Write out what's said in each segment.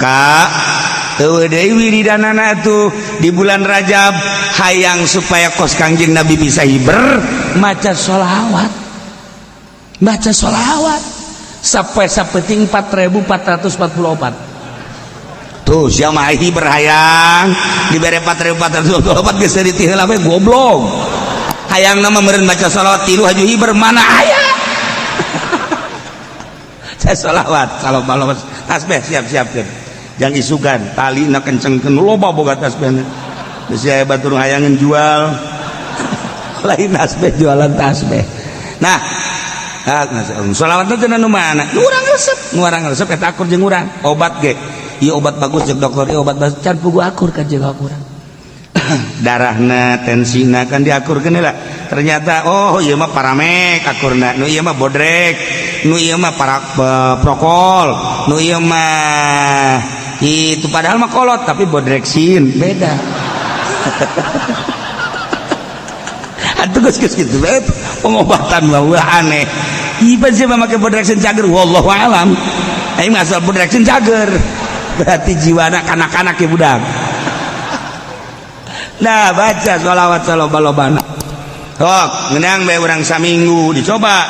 Maka eueuh deui wiridanana tuh di bulan Rajab, hayang supaya kos Kangjeng Nabi bisa hiber, maca sholawat, baca sholawat sampai sapeting 4444. Tuh siapa hiber hayang dibere 4444 geus ti heula we, goblok. Hayang nama meureun maca sholawat tilu haju hiber, mana aya. Saya sholawat kalau malam tasbih siap-siapkeun jang isukan tali na kencengkeun, loba boga tasbih. Bisi aya batur hayangan jual, lain tasbih jualan tasbih. Nah, sholawat itu nu mana nu urang resep, nu urang resep eta akur jeung urang. Obat ge ieu obat bagus jeung dokter, ieu obat bagus, can pugu akur ka jeung urang. Darahna, tensina kan diakurkeun lah. Ternyata oh ieu mah paramek akurna, nu ieu mah bodrek, nu ieu mah para prokol, nu ieu mah itu, padahal mah kolot tapi bodreksin beda. Atuh geus geus kitu bae pengobatan mah wah aneh. Ieu sih mah make bodreksin cager, wallahu alam. Aing mah asal bodreksin cager. Berarti jiwana kanak-kanak ya budak. Nah, baca sholawat saloba-lobana. Sok, ngeunang bae urang saminggu dicoba.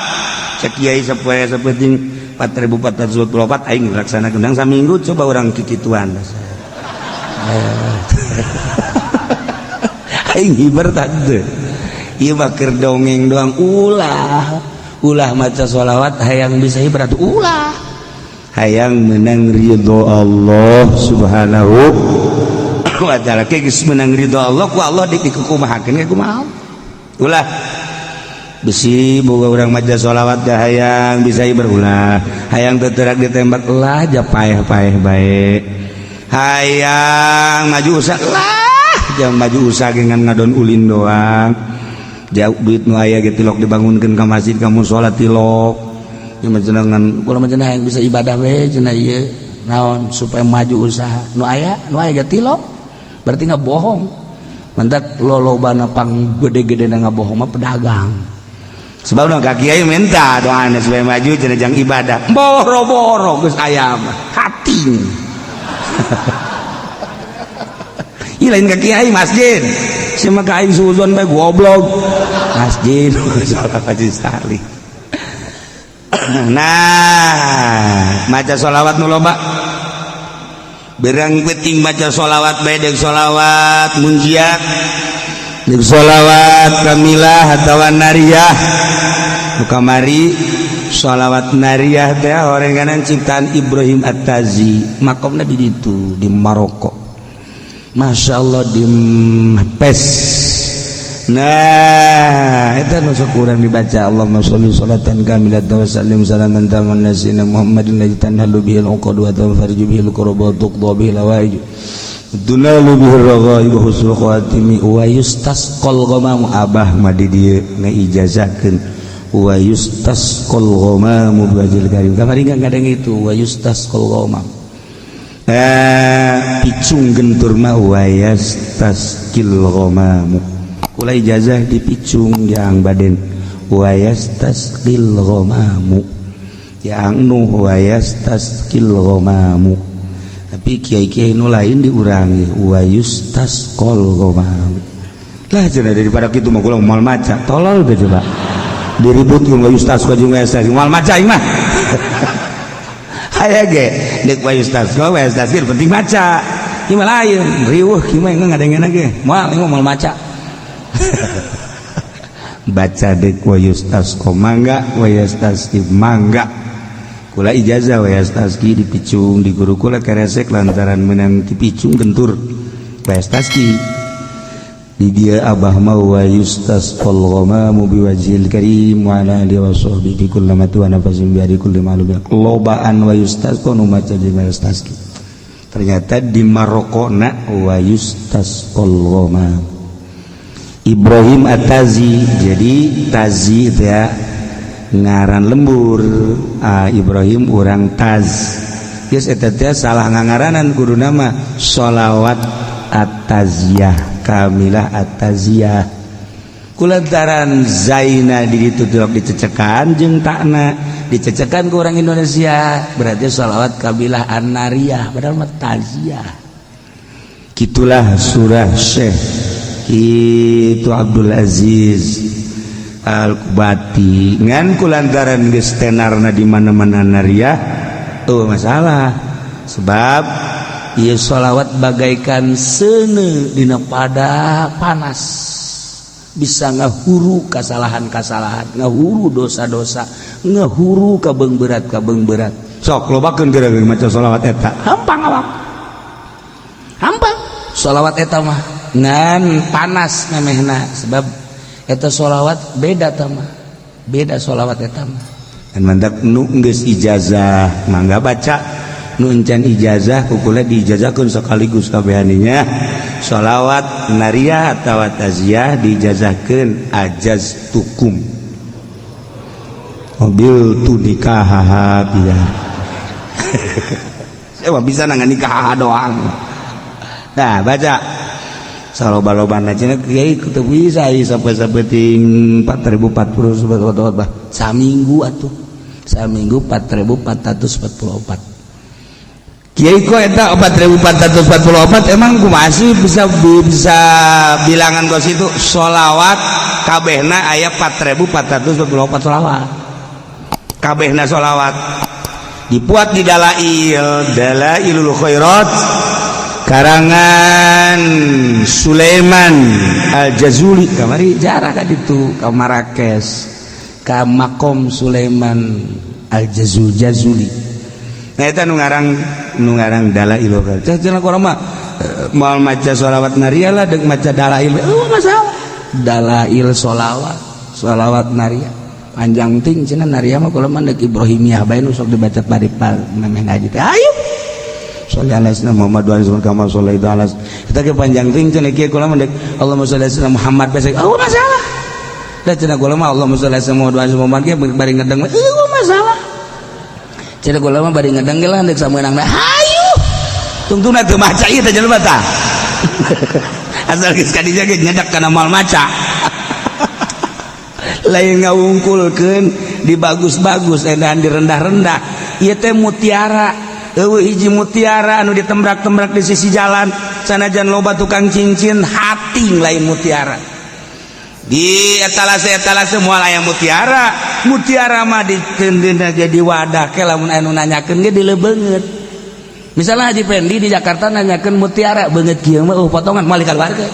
Cek kiai sapoe sapenting 4424 aing laksanakeun ngeunang saminggu, coba urang kikituan. Aing hiber tante. Ieu mah keur dongeng doang, ulah. Ulah maca sholawat hayang bisa hiber atuh ulah. Hayang menang ridho Allah Subhanahu wa ta'ala. Geus menang ridho Allah ku Allah dikukumahakeun ge kumaha. Ulah besi boga urang maca sholawat ga hayang bisa hiber ulah. Hayang teu teurak ditembak ulah, ja paeh-paeh bae. Hayang maju usaha lah, jangan maju usaha dengan ngadon ulin doang. Jauh duit nu aya ge tilok dibangunkeun ka masjid, ka musala tilok. Ieu mah cenah kula mah cenah hayang bisa ibadah we cenah ieu naon supaya maju usaha. Nu aya, nu aya ge tilok. Berarti nggak bohong. Mantak lolobana pang gede-gede na ngabohong mah pedagang. Sebab dong ka kiai minta doana supaya maju cenah jang ibadah. Boro-boro geus aya mah hati. Ih lain ka kiai masjid. Si mah ka aing suuzon bae goblok. Masjid salat haji sekali. Nah, maca sholawat nu loba. Berang penting baca sholawat bae deuk sholawat munjiat, deuk sholawat kamilah atawa nariyah. Nu kamari sholawat nariyah teh horenganan ciptaan Ibrahim At-Tazi, makomna di ditu di Maroko. Masya Allah di Fes. Nah, itu nu sok urang dibaca Allahumma sholli sholatan kamilatan wa sallim salaman taman nasina Muhammadin ladzi tanhalu bihil uqad wa tanfariju bihil kurab wa tuqda bihil hawaij tunalu bihir raghaib wa husnul khatimi wa yustasqal ghamamu. Abah mah di dieu ngaijazakeun wa yustasqal ghamamu biwajhil karim. Kamari kadang itu wa yustasqal ghamam. Picung gentur mah wa yastasqil ghamamu. Kula ijazah di picung yang baden wa yastasqil ghamamu, yang nuh wa yastasqil ghamamu. Tapi kiai-kiai nu lain diurangi wa yustasqal ghamamu. Lah cenah daripada kitu mah kula moal maca, tolol teh coba. Diributkeun wa yustasqa jeung wa yastasqil, moal maca aing mah. Aya ge deuk wa yustasqa wa yastasqil penting maca. Ieu mah lain, riweuh kieu mah ngadengeuna ge. Moal ieu moal maca. Baca dek wa yustasqa mangga, wa yastasqi mangga. Kula ijazah wa yastasqi dipicung di guru kula keresek lantaran menang dipicung gentur wa yastasqi. Di dia abah ma wa yustasqal ghamamu biwajhil karim wa ala alihi wa sahbihi kullamatu wa nafasin bi kulli ma'lum. Lobaan wa yustasqa nu maca jeung wa yastasqi. Ternyata di Marokona wa yustasqal ghamam. Ibrahim At-Tazi, jadi Tazi itu ya ngaran lembur. Ibrahim urang Taz. Geus eta teh salah ngangaranan, kudu nama sholawat At-Taziyah, Kamilah At-Taziyah. Kulantaran zaina di ditu tilok dicecekan jeung takna dicecekan ke orang Indonesia, berarti sholawat kabilah an-nariyah, padahal mah taziah. Gitulah surah Syekh itu Abdul Aziz Al-Kubati. Ngan kulantaran geus tenarna di mana-mana nariyah, oh masalah, sebab ieu sholawat bagaikan seuneu dina pada panas, bisa ngahuru kasalahan-kasalahan, ngahuru dosa-dosa, ngahuru kabeung berat kabeung berat. Sok lobakeun geura maca sholawat eta, hampang awak, hampang sholawat eta mah. Ngan panas memehna, sebab eta sholawat beda tah mah, beda sholawat eta mah. Dan mantak nu geus ijazah mangga baca, nu encan ijazah ku kula diijazahkeun sekaligus kabehaninya. Sholawat nariyah atawa taziah diijazahkeun, ajaztukum mobil tu nikahaha biar saya mah bisa nangan nikah doang. Nah, baca saloba-lobana cenah kiai teu bisa ieu sampai sapeting 4040 sobat. Saminggu atuh, saminggu 4444. Kiai kok eta 4444 emang kumaha sih bisa bisa bilangan kos itu? Sholawat kabehna aya 4444 sholawat kabehna. Sholawat dibuat di Dalail, Dalailul Khairat karangan Sulaiman Al-Jazuli. Kamari jarah ka ditu, ka Marrakesh, ka makom Sulaiman Al-Jazul Jazuli. Nah, eta nu ngarang Dalailul Khairat. Cenah urang mah moal maca sholawat nariyah lah deuk maca dalail. Oh, masalah dalail sholawat, sholawat nariyah panjang ting cenah. Nariyah mah kula mah deuk Ibrahimiyah bae nu sok dibaca bari memeh ngaji teh. Ayo sholli ala sayyidina Muhammad wa ala kama shallaita ala kita ke panjang ting cenah. Kieu kula mah deuk Allahumma sholli ala sayyidina Muhammad bae. Oh, masalah da cenah kula mah Allahumma sholli ala sayyidina Muhammad wa ala Muhammad ge bari ngedeng. Oh, masalah cenah kula mah bari ngedeng ge lah deuk sameunang. Hayu tungtungna teu maca ieu teh jelema tah, asal geus ka dinya ge nyedak kana moal maca. Lain ngawungkulkeun, dibagus-bagus edan, direndah-rendah. Ieu teh mutiara, eueuh hiji mutiara anu ditembrak-tembrak di sisi jalan. Sanajan loba tukang cincin hating, lain mutiara di etalase etalase moal aya mutiara. Mutiara mah dikeundeuna ge di wadah ke, lamun anu nanyakeun ge dilebeungeut. Misalnya Haji Pendi di Jakarta nanyakeun mutiara beungeut kieu mah, oh potongan moal dikaluarkeun,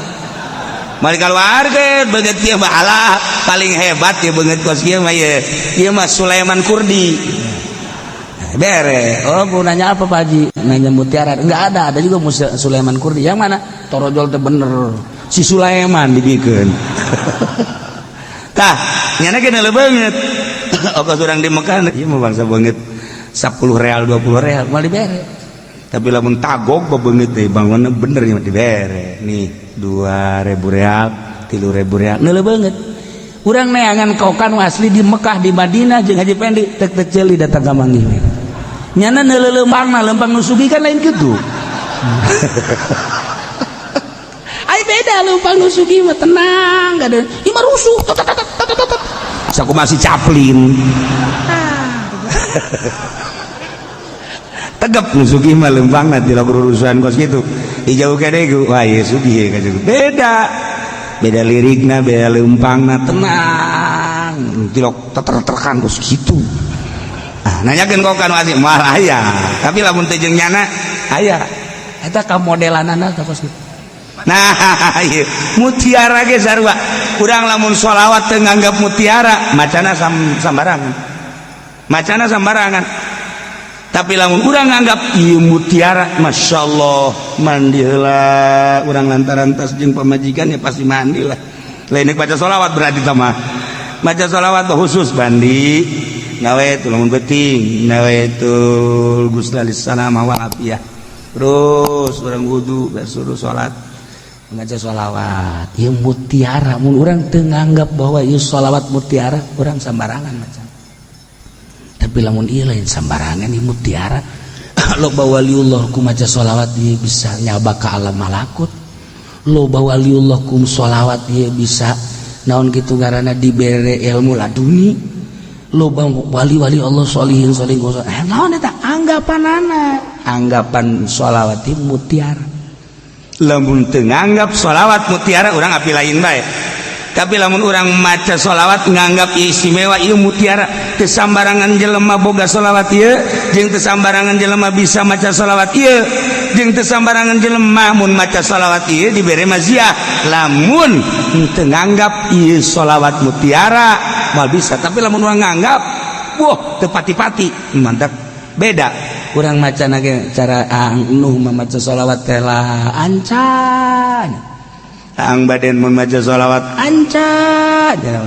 moal dikaluarkeun. Beungeut kieu mah, alah, paling hebat ya beungeut kos kieu mah. Ieu ieu mah Sulaiman Kurdi bere. Oh, mau nanya apa, Pak Haji? Nanya mutiara. Enggak ada. Ada juga Sulaiman Kurdi. Yang mana? Torojol teh bener si Sulaiman dibikeun tah nyana ge banget. Oke, urang di Mekah ieu mah bangsa beungeut 10 real, 20 real moal dibere. Tapi lamun tagog beungeut teh bangunna bener nya dibere nih 2000 real, 3000 real, neuleuh beungeut. Urang neangan kokan asli di Mekah, di Madinah jeung Haji Pendi tek tek ceuli datang ka manggih nyana neuleuh lempangna, lempang nu sugih kan lain kitu. Ai beda lempang nu sugih mah tenang, gak ada. Ieu mah rusuh tet tet tet tet tet. Saku masih Chaplin tegap. Nu sugih mah lempangna tidak urusan kos kitu, dijauh kene ku wah ieu sugih ka. Beda, beda lirikna, beda lempangna, tenang tilok teter-terkan kos kitu. Ah, nanyakeun kok kanu asli moal aya, tapi lamun teu jeung nyana aya eta kamodelanana teh kos kitu. Nah, ieu mutiara ge sarua. Urang lamun sholawat teu nganggap mutiara, macana sambarangan, macana sambarangan. Tapi lamun urang nganggap ieu mutiara, masya Allah, mandi heula urang lantaran tas jeung pamajikan ya pasti mandi lah. Lain baca sholawat berarti sama baca sholawat khusus mandi nawaitu lamun penting nawaitul ghusla lissalama wal afiyah, terus urang wudu, suruh salat, membaca sholawat. Ieu mutiara. Mun urang teu nganggap bahwa ieu sholawat mutiara, urang sambarangan macam. Tapi lamun ieu lain sambarangan, ieu mutiara. Loba waliullah ku maca sholawat ieu bisa nyaba ka alam malakut. Loba waliullah ku sholawat ieu bisa Naon kitu ngaranna dibere ilmu laduni, loba wali-wali Allah, solihin solihin. Eh, naon eta anggapanana? Anggapan sholawat mutiara. Lamun teu nganggap sholawat mutiara, urang api lain bae. Tapi lamun urang maca sholawat nganggap istimewa, ieu mutiara, teu sambarangan jelema boga sholawat ieu, jeung teu sambarangan jelema bisa maca sholawat ieu, jeung teu sambarangan jelema mun maca sholawat ieu dibere maziah. Lamun teu nganggap ieu sholawat mutiara, moal bisa. Tapi lamun urang nganggap, wah, teu pati-pati, mantap, beda. Urang maca ge cara Ang Nuh maca sholawat teh lah ancan. Ang baden mun maca sholawat anca.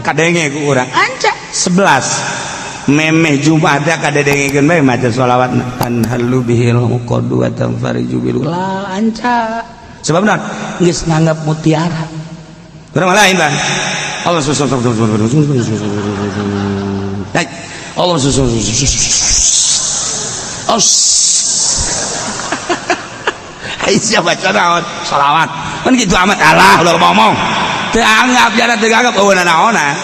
Kadenge ku urang. Anca. 11 memeh Jumat teh kadengekeun bae maca sholawat. Tanhallu bihil uqadu wa tanfariju bil la anca. Sebab naon? Geus nganggap mutiara. Urang lain, Bang. Allah, Allah. Allah. Siapa baca naon? Sholawat kan gitu amat. Allah udah ngomong teu anggap jana, teu anggap eueuh naonna,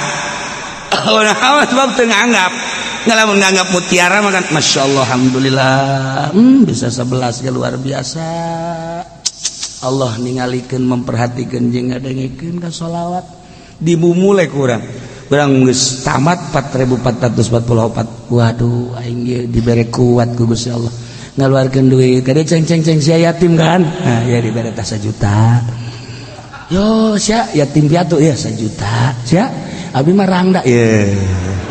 eueuh naon, sebab teu nganggap. Ngalamun nganggap mutiara mah kan Masya Allah, alhamdulillah, bisa 11 ya, luar biasa. Allah ningalikeun, memperhatikan jeung ngadengekeun ka sholawat. Dimumule kurang, urang geus tamat 4444. Waduh, aing ge dibere kuat ku Gusti Allah ngaluarkeun duit kade, ceng ceng ceng, sia yatim kan. Nah, ya dibere tas 1 juta. Yo sia yatim piatu ya 1 juta. Sia abdi mah rangda ye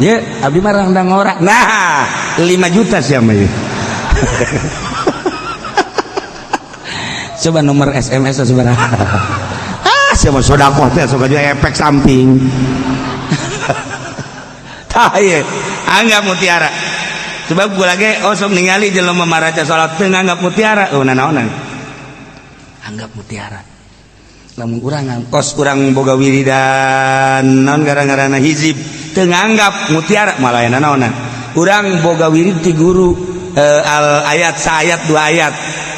ye, abdi mah rangda ngorak. Nah, 5 juta sia mah ye. Coba nomor SMS seberapa? Ah, sia mah sedekah teh sok aja efek samping. Tah, ye anggap mutiara. Sebab gua lagi, oh, sok ningali jelema maraca salat teu nganggap mutiara, oh, nanaonan. Anggap mutiara. Lamun urang Kos urang boga wiridan naon gara-garana hizib teu nganggap mutiara, malah nanaonan. Urang boga wirid ti guru, al ayat saayat dua ayat,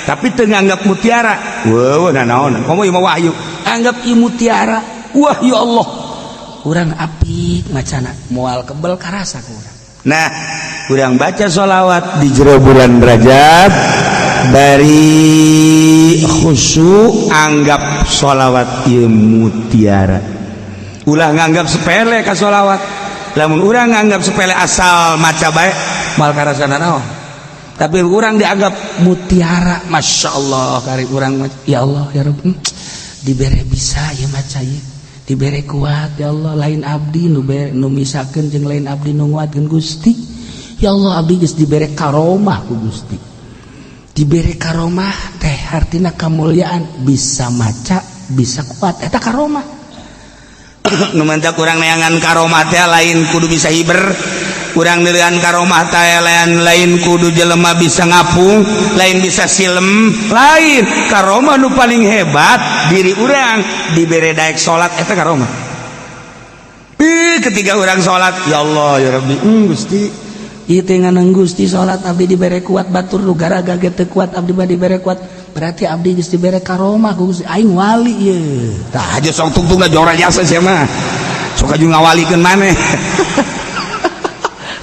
tapi teu nganggap mutiara, weuh, nanaonan. Komo ieu mah wahyu. Anggap ieu mutiara. Wah, ya Allah, urang apik macana, moal kebel karasa ku urang. Nah, urang baca sholawat di jero bulan Rajab dari khusyuk, anggap sholawat ieu mutiara. Ulah nganggap sepele ka sholawat. Lamun urang nganggap sepele, asal maca bae, moal karasana naon. Tapi urang dianggap mutiara, masya Allah, kari urang, ya Allah, ya Rabb, dibere bisa ya maca ieu, dibere kuat, ya Allah. Lain abdi nu nu misakeun jeung lain abdi nu nguatkeun, Gusti. Ya Allah, abdi geus dibere karomah ku Gusti. Dibere karomah teh artina kemuliaan, bisa maca, bisa kuat, eta karomah. Nu mantak urang neangan karomah teh lain kudu bisa hiber. Urang neangan karomah teh lain, lain kudu jelema bisa ngapung, lain bisa silem, lain. Karomah nu paling hebat diri urang dibere daek salat, eta karomah. Ih, ketika urang salat, ya Allah, ya Rabbi, Gusti. Ieu teh nganang Gusti, salat abdi dibere kuat, batur nu garaga ge teu kuat, abdi mah dibere kuat, berarti abdi geus dibere karomah ku Gusti, aing wali ieu. Tah aja sok tungtungna jora jasa sia mah, sok aju ngawalikeun maneh.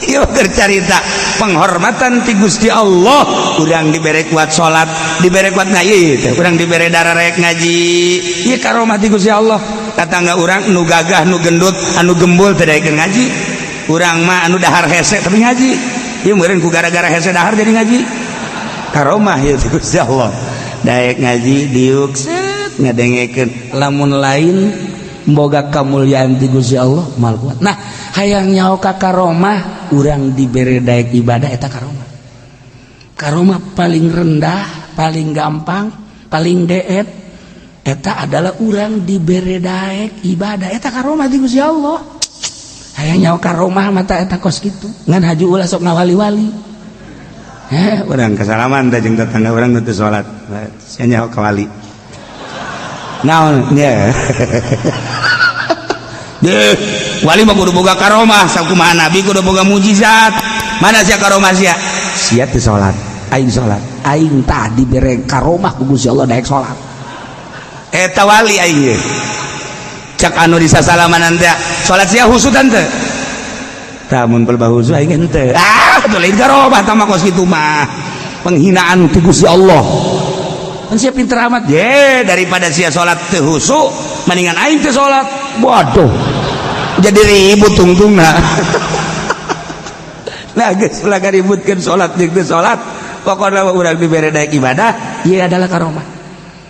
Ieu keur carita penghormatan ti Gusti Allah. Urang dibere kuat salat, dibere kuat ngaji teh, urang dibere darah rek ngaji, ieu karomah ti Gusti Allah. Tatangga urang nu gagah, nu gendut, anu gembul teu daekeun ngaji. Urang mah anu dahar hese tapi ngaji. Ieu meureun ku gara-gara hese dahar jadi ngaji. Karomah ieu ti Gusti Allah, daek ngaji diuk set ngadengekeun. Lamun lain boga kemuliaan ti Gusti Allah, moal kuat. Nah, hayang nyaho ka karomah, urang dibere daek ibadah, eta karomah. Karomah paling rendah, paling gampang, paling deet eta adalah urang dibere daek ibadah, eta karomah ti Gusti Allah. Hayang nyaho karomah mata eta kos kitu. Ngan haju ulah sok ngawali-wali. Eh, urang kasalaman teh jeung tetangga urang nu teu salat, sia nyaho ka wali naon nya. Deh, wali mah kudu boga karomah, sakumaha nabi kudu boga mujizat. Mana sia karomah sia? Sia teu salat, aing salat. Aing tah dibere karomah ku Gusti Allah daek salat. Eta wali aing ye. Cak anu di sasalamanan teh, salat sia husu tante. Tah, mun pelbah husu aing henteu. Ah, teu lain karomah tah mah, kos kitu mah. Penghinaan ti Gusti Allah. Kan sia pinter amat. Ye, daripada sia salat teu husu, mendingan aing teu salat. Waduh. Jadi ribut tungtungna. Nah, geus ulah ributkeun salat jeung teu salat. Pokokna urang dibere daek ibadah, ieu adalah karomah.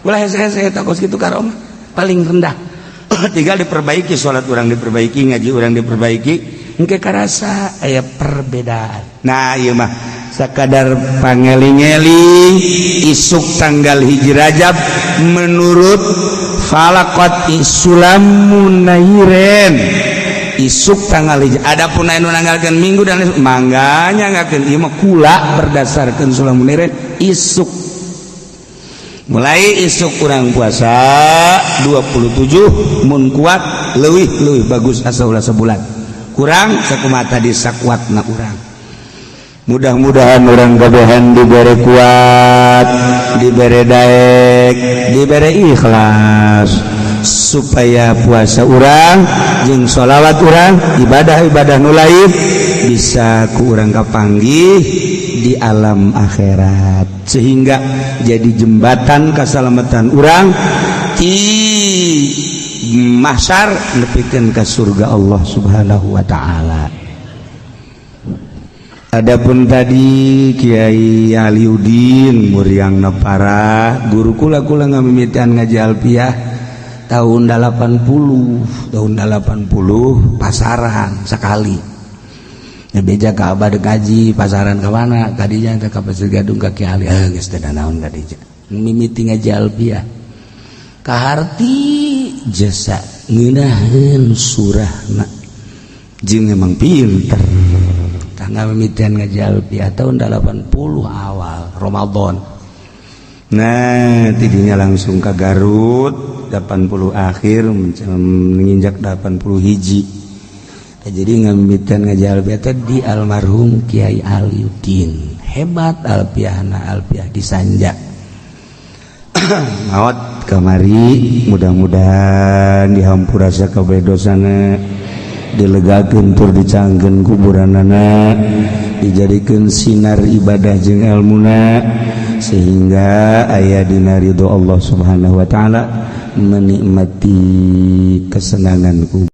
Ulah hese-hese eta kos kitu karomah. Paling rendah. Tinggal diperbaiki salat urang, diperbaiki ngaji urang, diperbaiki engke karasa aya perbedaan. Nah, ieu mah sakadar pangeling-eling, isuk tanggal 1 Rajab menurut falakot Sulamun Nairen, isuk tanggal 1. Adapun anu nanggalkeun Minggu dan mangga nyanggakeun, ieu mah kula berdasarkan Sulamun Nairen, isuk, mulai isuk kurang puasa 27 mun kuat, leuwih leuwih bagus asa ulah sebulan kurang, sakumaha tadi sakuatna urang. Mudah-mudahan urang kabehan diberi kuat, diberi daek, diberi ikhlas supaya puasa urang jeung sholawat urang, ibadah-ibadah nu lain bisa ku urang kapanggih di alam akhirat, sehingga jadi jembatan keselamatan urang di mahsyar nepikeun ka surga Allah Subhanahu wa taala. Adapun tadi Kiai Aliudin Muriang Nepara, guru kula, kula ngamimitian ngaji alfiah tahun 80, tahun 80 pasaran sekali. Ya beja ka abah dek ngaji pasaran ke mana? Kadinya teh ka Pasir Gadung ka Kiai Ali. Eh, geus teu naon kadinya. Mimiti ngaji alfiah. Kaharti jasa ngeunaheun surahna jeung emang pinter. Tanggal mimitian ngaji alfiah tahun 80 awal Ramadan. Nah, tidinya langsung ke Garut 80 akhir menginjak 80 hiji. Nah, jadi ngamimitian ngaji alfiah teh di almarhum Kiai Aliudin. Hebat alfiahna, alfiah disanja. Maot kamari, mudah-mudahan dihampura sakabeh dosana, dilegakeun tur dicangkeun kuburanana, dijadikeun sinar ibadah jeung ilmuna, sehingga aya dina ridho Allah Subhanahu wa taala, menikmati kesenangan kubur.